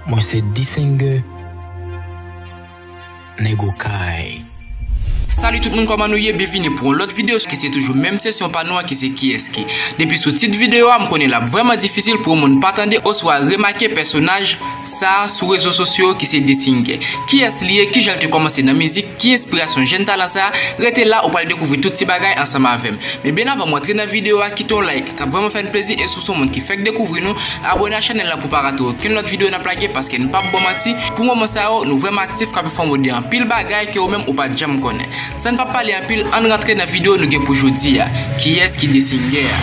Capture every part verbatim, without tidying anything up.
Mwen se D-Singer, nèg Okay. Salut tout moun, kòman nou ye? Byenvini pou yon lòt videyo ki se toujou menm sesyon pa nou an ki se Kiyès Ki. Depi sou tit videyo a, m konnen l ap vrèman difisil pou yon moun pa tande oswa remake pèsonaj sa a sou rezo sosyo ki se D-Singer. Kiyès li ye? Kijan l te kòmanse nan mizik? Ki enspirasyon jèn talan sa a? Rete la, ou pral dekouvri tout ti bagay ansanm avè m. Men byen avan m antre nan videyo a, kite yon like, k ap vrèman fè n plezi, e si w se yon moun ki fèk dekouvri nou, abòne a chanèl la pou pa rate okenn lòt videyo n ap lage, paske n p ap ba w manti, pou moman sa yo, nou vrèman aktif, k ap enfòme w de anpil bagay ke ou menm ou pa t janm konnen. San n p ap pale anpil, ann rantre nan videyo nou gen pou jodi a. Kiyès ki D-Singer a?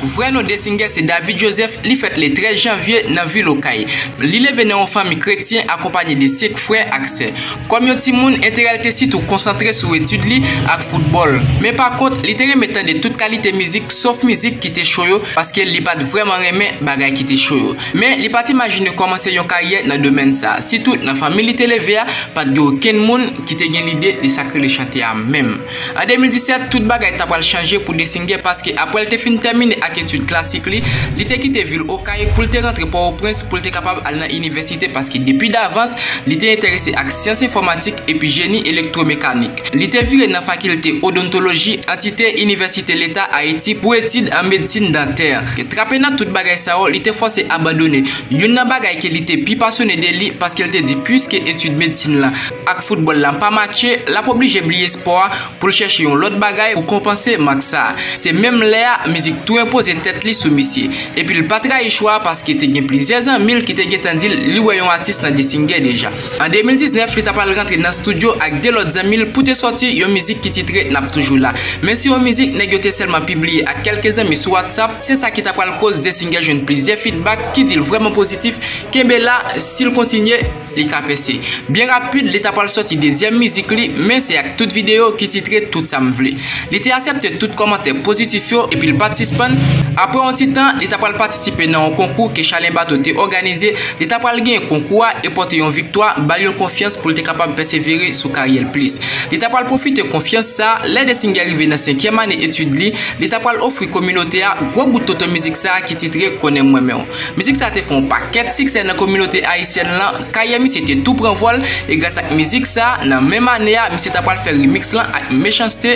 Vrè non D-Singer se David Joseph, li fèt le trèz janvye nan vil Okay. Li leve nan yon fanmi kretyen akonpanye de senk frè ak sè. Kòm yon timoun, enterè l te sitou konsantre sou etid li ak foutbòl. Men pa kont, li te renmen tande tout kalite mizik, sof mizik ki te cho yo, paske li pa t vrèman renmen bagay ki te cho yo. Men li pa t imajine kòmanse yon karyè nan domèn sa a, sitou nan fanmi li te leve a, pa t gen okenn moun ki te gen lide de sa k rele chante a menm. An de mil disèt, tout bagay ta pral chanje pou D-Singer, paske apre l te fin tèmine ak etid klasik li, li te kite vil Okay pou l te rantre Pòtoprens pou l te kapab al nan inivèsite, paske depi davans, li te enterese ak syans enfòmatik epi jeni elektwomekanik. Li te vire nan fakilte odontoloji, antite Inivèsite Leta Ayiti, pou etid an medsin dantè. Trape nan tout bagay sa yo, li te fòse abandone youn nan bagay ke li te pi pasyone de li, paske l te di piske etid medsin lan ak foutbòl la pa matche, l ap oblije bliye spò a pou l chèche yon lòt bagay pou konpanse mank sa a. Se menm lè a, mizik tou enpoze tèt li sou misye. Epi l pa trayi chwa a, paske te gen plizyè zanmi l ki te gentan di l li wè yon atis nan D-Singer deja. An de mil diznèf, li ta pral rantre nan estidyo ak de lòt zanmi l pou te sòti yon mizik ki titre N ap toujou la. Men se yon mizik nèg yo te sèlman pibliye ak kèlke zanmi sou WhatsApp, se sa ki ta pral koz D-Singer jwenn plizyè feedback ki di l vrèman pozitif, kenbe la, si l kontinye, li ka pèse. Byen rapid, li ta pral sòti dezyèm mizik li, men se ak tout videyo ki titre Tout sa m vle. Li te aksepte tout kòmantè pozitif yo, epi l pa t sispann. Apre yon ti tan, li ta pral patisipe nan yon konkou ke Chalen Bato te òganize. Li ta pral genyen konkou a e pote yon viktwa, ba l yon konfyans pou l te kapab pèsevere sou karyè l plis. Li ta pral pwofite konfyans sa a, lè D-Singer rive nan senkyèm ane etid li, li ta pral ofri kominote a gwo bout tonton mizik sa a ki titre Konnen m renmen w. Mizik sa a te fè yon pakèt siksè nan kominote ayisyèn lan, karyè misye te tou pran vòl, e gras ak mizik sa a, nan menm ane a, misye ta pral fè remix lan ak Mechans-T,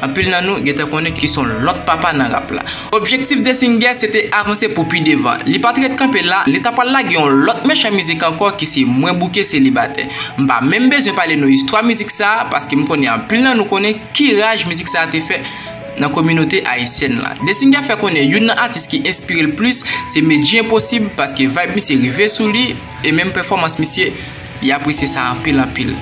anpil nan nou gentan konnen ki se yon lòt papa nan rap la. Objektif D-Singer se te avanse pou pi devan. Li pa t ret kanpe la, li ta pral lage yon lòt mechan mizik ankò ki se Mwen bouke selibatè. M pa menm bezwen pale nou istwa mizik sa a, paske m konnen anpil nan nou konnen ki raj mizik sa a te fè nan kominote ayisyèn lan. D-Singer fè konnen youn nan atis ki enspire l plis se Medjy Enposib, paske vibe misye rive sou li, e menm pèfòmans misye, li apresye sa anpil anpil.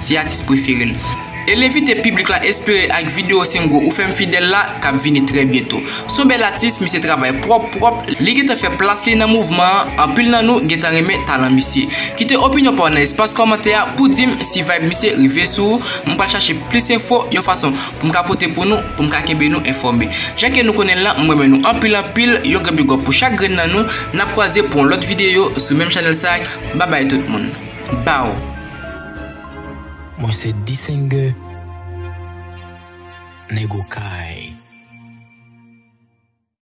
Se atis prefere l. E l envite piblik la espere ak videyo single Ou fè m fidèl la k ap vini trè byento. Se yon bèl atis, misye travay pwòp pwòp, li gentan fè plas li nan mouvman an, anpil nan nou gentan renmen talan misye. Kite opinyon pa w nan espas kòmantè a pou di m si vibe misye rive sou ou, m pral chache plis enfo yon fason pou m ka pote pou nou, pou m ka kenbe nou enfòme. Jan ke nou konnen l lan, m renmen nou anpil anpil, yon gran big up pou chak grenn nan nou. N ap kwaze pou yon lòt videyo sou menm chanèl sa a. Babay tout moun. Baw. Mwen se D-Singer, nèg Okay.